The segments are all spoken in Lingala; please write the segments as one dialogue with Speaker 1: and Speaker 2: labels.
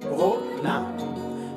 Speaker 1: Corona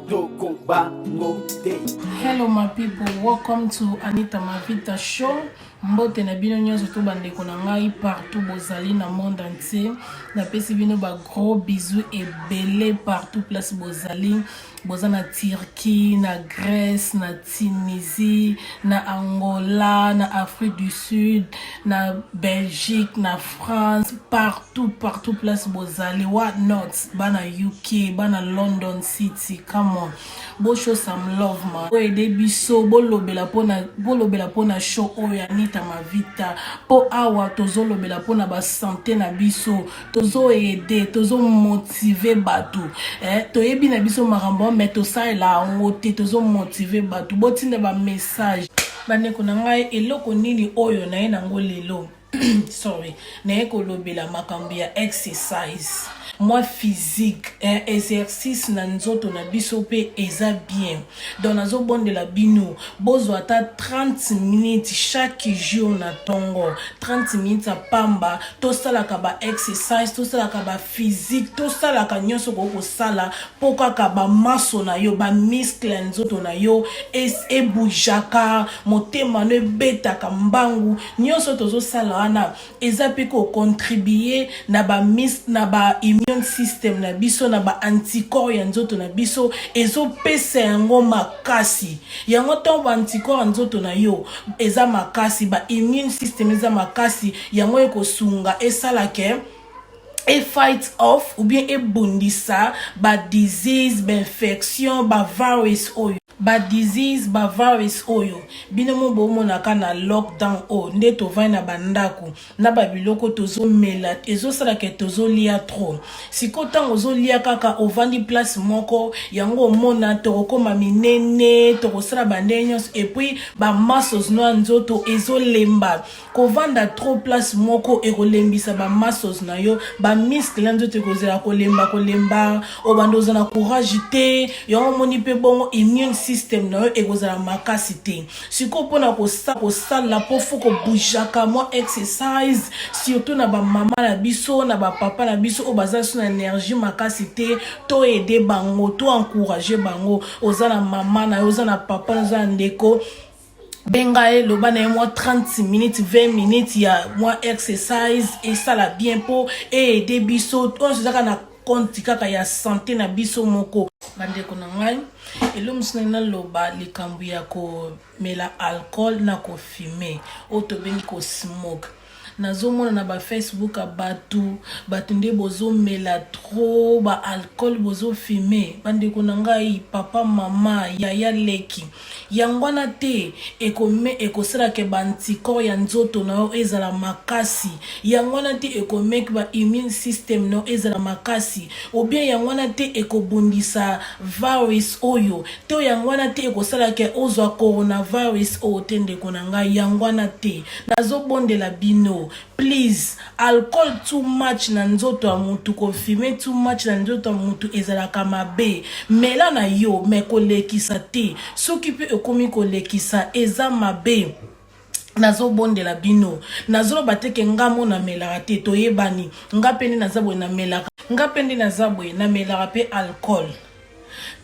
Speaker 1: tokobango te.
Speaker 2: Hello my people, welcome to Anita Mavita Show. Mbote na bino nyonso to bandeko na ngai partout bozali na monde entier. Napesi bino ba gros bisous ebele partout place bozali. Boza na Turquie, na Grèce, na Tunisie, na Angola, na Afrique du Sud, na Belgique, na France, partout partout place bozali. What not? Bana UK, bana London City, come on. Bo show some love man. Bo aider biso, bolobela pona bolobela pona show oyo Anita Mavita. Po awa tozolobela pona ba santé na biso. Tozo aider, tozo motiver bato. Eh, toyebi na biso makambo mais tosalela yango te, tozo motiver bato. Botinda ba message. Bandeko na ngai, eloko nini oyo naye nango lelo? Sorry, naye kolobela makambo ya exercise mwa physique, eh, exercice na nzoto na biso mpe eza bien. Donc nazobondela bino bozwa ata 30 minutes chaque jour na ntongo, 30 minutes ya pamba, tosalaka ba exercise, tosalaka ba physique, tosalaka nyonso koki kosala mpo kaka bamaso na yo, bamuscle ya nzoto na yo ebujaka, motema no ebetaka mbangu. Nyonso tozosala wana eza mpe kocontribue na ba na ba immune system na biso, na ba anticorps ya nzoto na biso, ezopesa yango makasi. Yango ntango ba anticorps ya nzoto na yo eza makasi, ba immune system eza makasi, yango ekosunga esalake e fight off ou bien ebundisa ba disease, ba infection, ba virus oyo, ba disease, ba virus oyo bino mo bomonaka na lockdown oyo nde tovandi na bandako na babiloko tozomela, ezosalaka tozolia trop. Sikoyo ntango ozolia kaka ovandi place moko, yango omona tokokóma minene, tokosala bandenge nyonso, et puis bamuscles no ya nzoto ezolemba. Kovanda trop place moko ekolembisa bamuscles na yo, bamuscle ya nzoto ekozela kolemba kolemba, obanda oza na courage te. Yango omoni mpe bongo immune system na yo ekozala makasi te. Sikoyo mpona kosala mpo fo kobujaka mwa exercise, surtout na bamama na biso, na bapapa na biso oyo baza so na énergie makasi te, to aider bango, to encourager bango. Oza na mama na yo, oza na papa na, oza na ndeko, benga ye, loba na ye mwa 30 minutes, 20 minutes ya mwa exercise esala bien mpo eaider biso. Oyo ezaka na compte kaka ya santé na biso moko. Bandeko na ngai, elo mosusu ngai naloba likambo ya komela alcool na kofumer, oyo tobengi kosmoke. Nazomona na bafacebook ya bato, bato nde bozomela trop baalcool, bozofumer. Bandeko na ngai, papa, mama, yaya, leki, yango wana te ekosalaka baanticorps ya nzoto na yo ezala makasi. Yango wana te ekomeke ba immune system na yo ezala makasi, ou bien yango wana te ekobundisa virus oyo to yango wana te ekosalaka ozwa coronavirus oyo te. Ndeko na ngai, yango wana te. Nazobondela bino, please, alcool too much na nzoto ya mutu, kofumer too much na nzoto ya mutu ezalaka mabe. Mela na yo, me kolekisa te. Soki mpe ekomi kolekisa, eza mabe. Nazobondela bino, nazoloba te ke nga mo namelaka te. Toyebani, nga mpe nde naza boye, namelaka. Nga mpe nde naza boye, namelaka mpe alcool,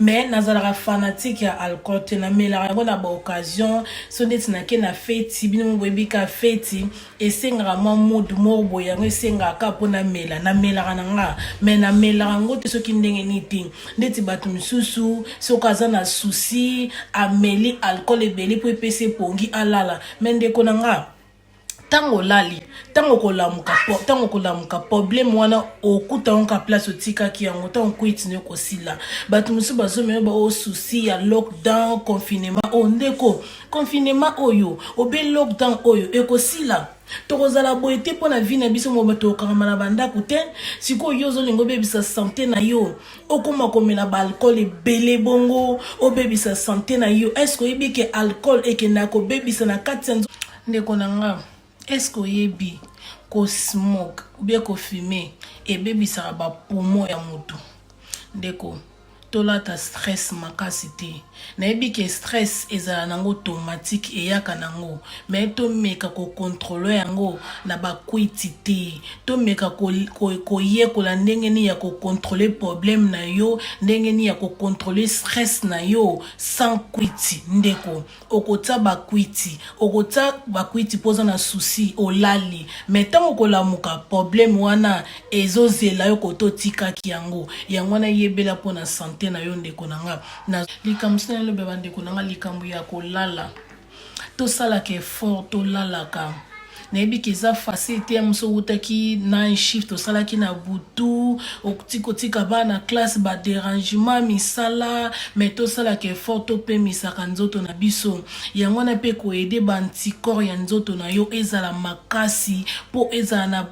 Speaker 2: mais nazalaka fanatique ya alcool te. Namelaka yango na baoccasion, so ndeti nake na feti. Bino mo boyebi ka feti esengaka mwa mood moko boye, yango esengaka mpo namela. Namelaka na nga, mais namelaka yango te soki ndenge nini te. Ndeti bato misusu, soki aza na souci, ameli alcool ebele mpo epesa epongi, alala. Mais ndeko na nga, ntango olali, ntango kolamuka, problème wana okuta yango ka place otikaki yango. Ntango kwiti nde kosila. Bato mosusu bazomela ba oyo souci ya lockdown, confinement oyo. Ndeko, confinement oyo obe lockdown oyo ekosila, tokozala boye te mpo na vie na biso mo tokokangama na bandako te. Sikoyo yo ozolinga obebisa santé na yo, okóma komela baalcool ebele bongo obebisa santé na yo. Est-ce oyebi ke alcool ekendaka kobebisa na kati ya? Ndeko na nga, est-ce oyebi kosmoke ou bien kofumer ebebisaka bapoumon ya motu? Ndeko, Tolata stress makasi te. Nayebi ke stress ezala nango automatique eyaka nango mais tomeka ko controler yango na ba kwiti te. Tomeka ko, ko, koyekola ndenge nini ya ko controler problème na yo, ndenge nini ya ko controler stress na yo sans kwiti. Ndeko, okotia ba kwiti, okotia ba kwiti mpo oza na souci, olali mais ntango okolamuka problème wana ezozela yo kote otikaki yango. Yango wana yebela mpo na sante na yo ndeko na nga. Na likambo sina naloba bandeko na nga, likambo ya kolala, tosalaka effort tolalaka. Nayebi ke eza facile te, ya mosu owutaki night shift, osalaki na butu, okuti kotika bana classe, ba derangement misala, mais tosalaka effort topemisaka nzoto na biso. Yango wana mpe koede ba anticorps ya nzoto na yo ezala makasi mpo ezala na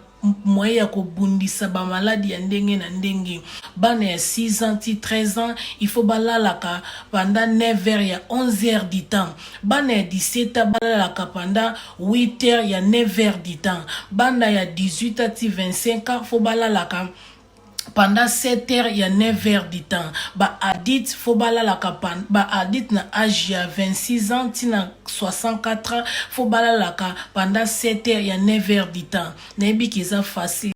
Speaker 2: moyen ya kobundisa ba maladi ya ndenge na ndenge. Bana ya 6 ans ti 13 ans il faut balalaka pendant 9 heures ya 11 heures du temps. Bana ya 17 ans balalaka pendant 8 heures ya 9 heures du temps. Bana ya 18 ans ti 25 ans faut balalaka pendant 7 heures ya 9 heures du temps. Ba adultes faut balalaka ba adultes na age ya 26 ans ti na 64 ans faut balalaka pendant 7 heures ya 9 heures du temps. Nayebi ke eza facile.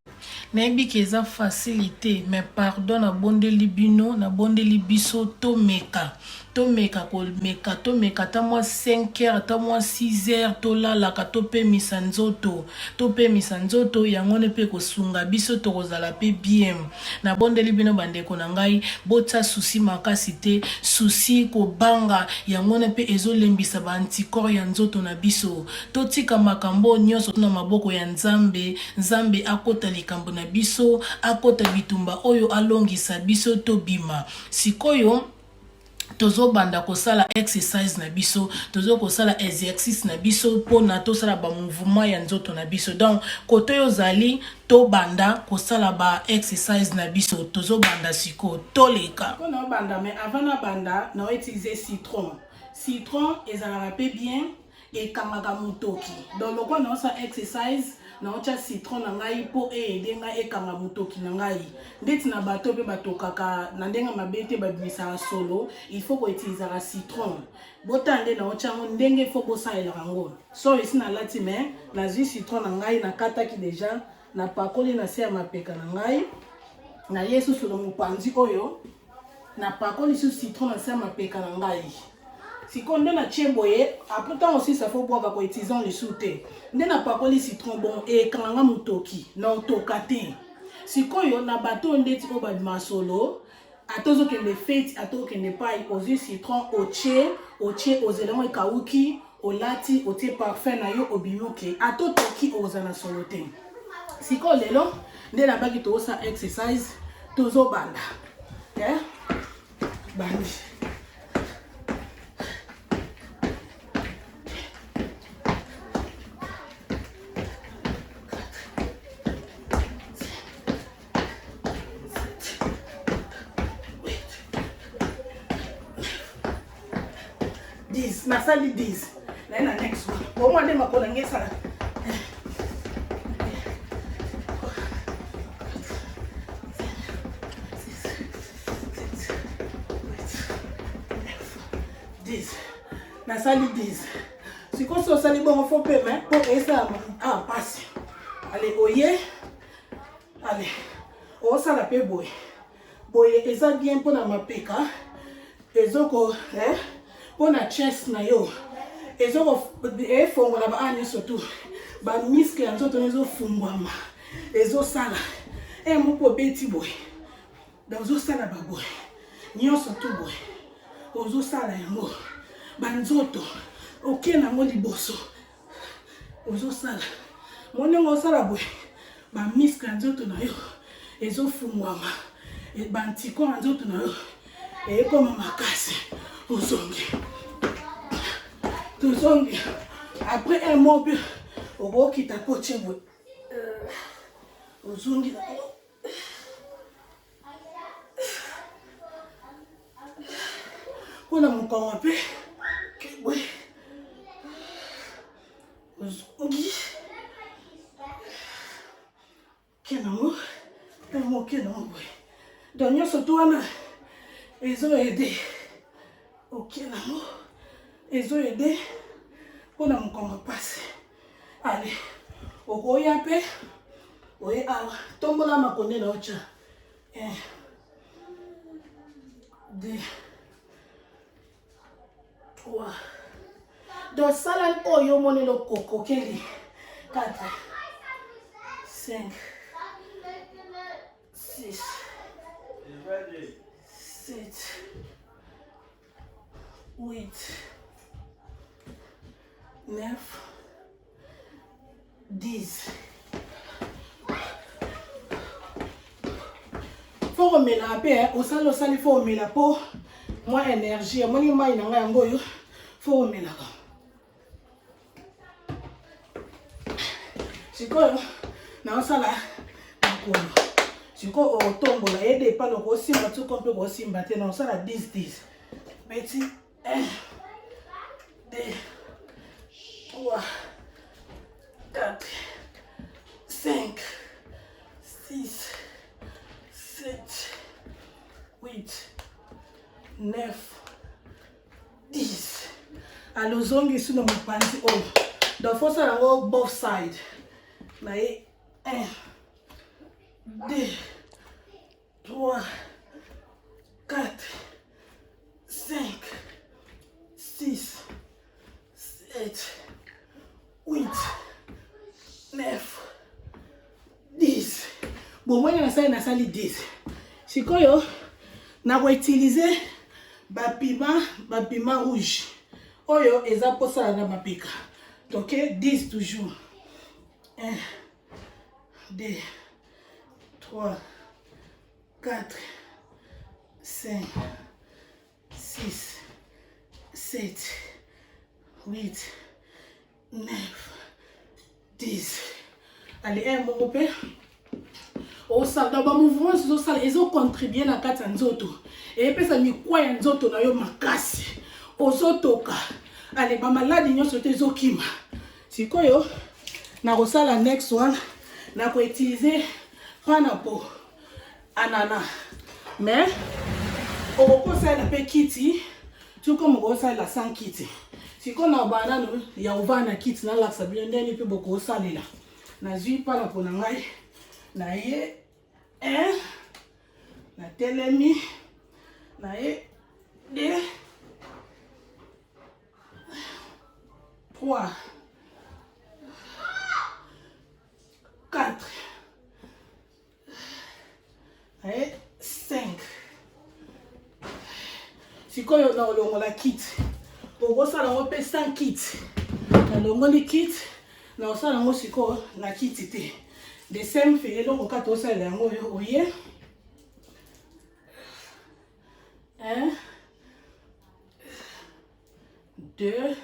Speaker 2: Nayebi ke eza facile te, mais pardon nabondeli bino, nabondeli biso tomeka. Tomeka komeka, tomeka ata mwa 5 heures, ata mwa 6 heures, tolalaka, topemisa nzoto. Topemisa nzoto, yango nde mpe ekosunga biso, tokozala mpe bien. Nabondeli bino bandeko na ngai, botia souci makasi te, souci, kobanga, yango wana mpe ezolembisa ba anticorps ya nzoto na biso. Totika makambo oyo nyonso na maboko ya Nzambe, Nzambe akota likambo na biso, akota bitumba oyo, alongisa biso tobima. Sikoyo tozobanda kosala exercise na biso, tozo kosala exercice na biso mpona tosala ba mouvement ya nzoto na biso. Donc kote oyo ozali, tobanda kosala ba exercise na biso, tozobanda sikoyo, toleka. Mpo na obanda, mais avant nabanda na utiliser citron. Citron ezalaka mpe bien, ekangaka motoki. Donc lokola naosala exercise, naotya citron na ngai mpo eede ngai ekanga motoki na ngai. Ndeti na bato mpe batokaka na ndenge mabe te, babimisaka solo, il faut koutilisaka citron. Botala nde naotya yango ndenge faut bosalelaka yango. So esi nalati, mais nazwi citron na ngai, nakataki deja, napakoli na se ya mapeka na ngai, naye susu na mopanzi oyo napakoli susu citron na se ya mapeka na ngai. Sikoyo nde natie boye, après ntango osilisa fo bwaka koutiliser lisusu te. Nde napakoli citron bon ekanga nga motoki na otoka te. Sikoyo na bato oyo ndeti oyo babima solo, ata ozokende feti, ata okende pai, ozwi citron otie, otie ozela yango ekawuki, olati, otie parfum na yo, obimi oke, ata otoki okozala na solo te. Sikoyo lelo nde nabaki tozosala exercise, tozobanda bandi. Nasali 10 naye na next one bomwa nde makolo nge esala nasali 10. Sikoyo so osali bongo fo pema mpo esalama mpasi. Ale oye, ale osala mpe boye boye, eza bien mpona mapeka, ezoko mpona chest na yo, ezoko efongola ba a nyonso tu, ba muscle ya nzoto ezofungwama, ezosala e moko obeti boye, donc ozosala baboye nyonso tu boye, ozosala yango banzoto oke nango liboso, ozosala mo ndenge osala boye, ba muscle ya nzoto na yo ezofungwama, ba anticorps ya nzoto na yo ekoma makasi. Ozongi, tozongi après un mois mpe okokita mpo tie boye, ozongi mpona mokongo mpe boye, ozongi ke nango mpe moke nango boye. Donc nyonso to wana Ezo aider. Okie nango. Ezo aider mpo na mokongo mpasi. Ale, okoya mpe oye awa, tombola makonde na otya. 1 2 3. Donc sala oyo omoni lokokokeli. 4 5 6 7 8 9 10. Fo komela mpe eh, osali osali fo komela mpo mwa énergie. Emoni mai na ngai yango oyo, fo komelaka. Sikoyo naosala makolo. Sikoyo otombola ye depana, okosimba tuko mpe kosimba te. Naosala 10 10 beti 1 2 3 4 5 6 7 8 9 10. Ale, ozongisi na mopanzi oyo. Donc fosala yango both side na ye. 1 2 3 4 5 6 7 8 9 10. Bomoni, nasali 10. Sikoyo nakoutilize bapiment rouge oyo eza mposala na mapeka. Toke 10 toujours. 1 2 3 4 5 6 7 8 9 10. Ale, un moko mpe osala. Donc bamouvement nyonso ozosala ezocontribue na kati ya nzoto, eyepesa mikwa ya nzoto na yo makasi, ozotoka. Ale, bamaladi nyonso te ezokima. Sikoyo nakosala next one, nakoutilize panapo anana, mais okokosalela mpe kiti tuko mokosalela sans kiti. Sikoyo na obaa nanu ya ovanda na kiti, nalakisa bino ndeni mpe bokosalela. Nazwi panapo na ngai na ye 1, natelemi na ye 2 3 4 et 5. Sikoyo na olongola kiti, okosala yango mpe sans kiti. Nalongoli kiti, na osala yango sikoyo na kiti te. The same fe, eloko kaka tosalela yango oyo. Oye 1 2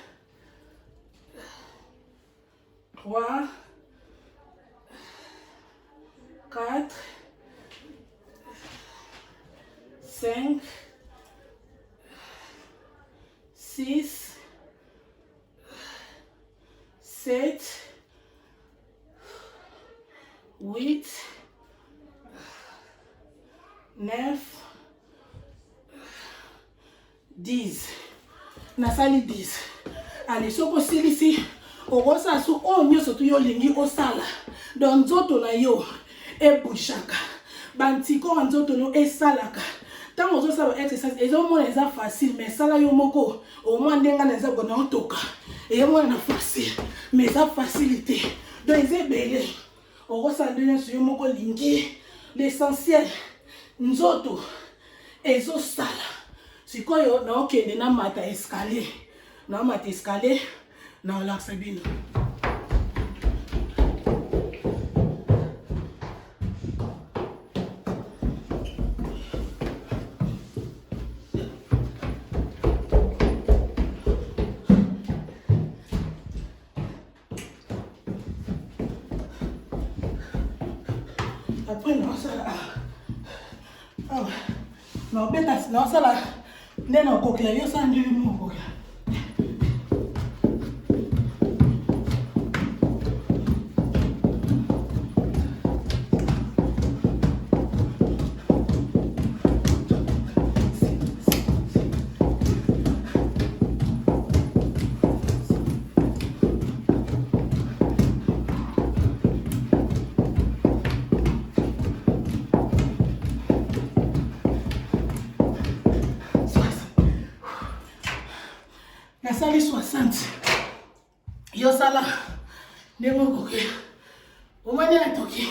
Speaker 2: 3 4 5 6 7 8 9 10. Nasali 10. Ale, soki osilisi, okosala su oyo nyonso tu yo olingi osala. Donc nzoto na yo ebougeaka, bantiko ya nzoto no esalaka. Ntango ozosala ba exercice, ezomona eza facile, mais sala yo moko omwa ndenge na eza bona otoka, eyemona na facile, mais eza facile te. Donc eza ebele, okosala nde nyonso yo moko olingi. L'essentiel, nzoto ezosala. Sikoyo naokende namata escalier, naomata escalier, naolakisa bino. Après naosala awa, naobeta, naosala nde nakokela yo, osala ndenge moko okokela. Nasali 60. Yo sala ndenge okoki. Omoni natoki.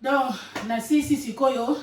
Speaker 2: Donc nasisi sikoyo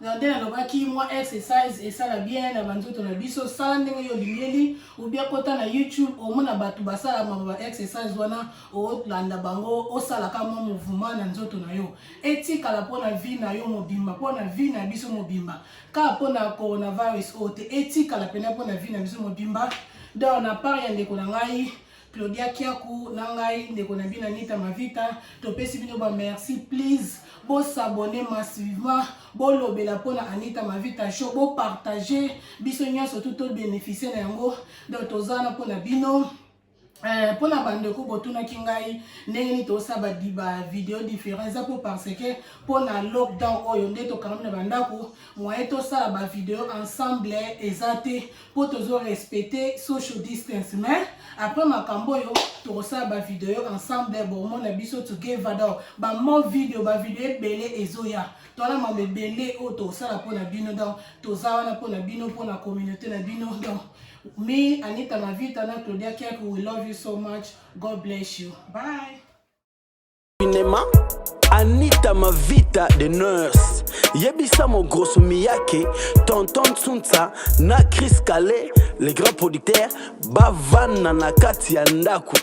Speaker 2: na nde nalobaki mwa exercise esala bien na banzoto na biso. Sala ndenge yo olingeli, ou bien kota na YouTube, omona bato basala ba exercise wana, olanda bango, osalaka mwa mouvement na nzoto na yo, etikala mpo na vie na yo mobimba, mpo na vie na biso mobimba, kaka mpo na coronavirus oyo te, etikala mpena mpo na vie na biso mobimba. Donc na part ya ndeko na ngai Claudia Kiaku, na ngai ndeko na bino Anita Mavita, topesi bino ba merci. Please bosabonner massivement, bolobela mpona Anita Mavita Show, bopartage, biso nyonso tu tobénéficie na yango. Donc toza wana mpona bino. Mpona bandeko botunaki ngai ndenge nini tosala ba vidéo différent, eza mpo parce que mpona lockdown oyo nde tokangami na bandako, moyen tosala ba vidéo ensemble eza te, mpo tozo respecter social distance. Mais après makambo oyo, tokosala ba vidéo ensemble, bomona biso together. Donc bamo vidéo, ba vidéo ebele ezoya, towana mambo ebele oyo tokosala mpona bino. Donc toza wana mpona bino, mpona communauté na bino. Donc me, Anita Mavita na Claudia Kiaku, we love you so much. God bless you. Bye.
Speaker 1: Cinéma, Anita Mavita de Nurse. Yebisa mon grosso Miyake, Tonton Tsunsa, na Chris Calais, les grands producteurs, bavana na kati ya ndako.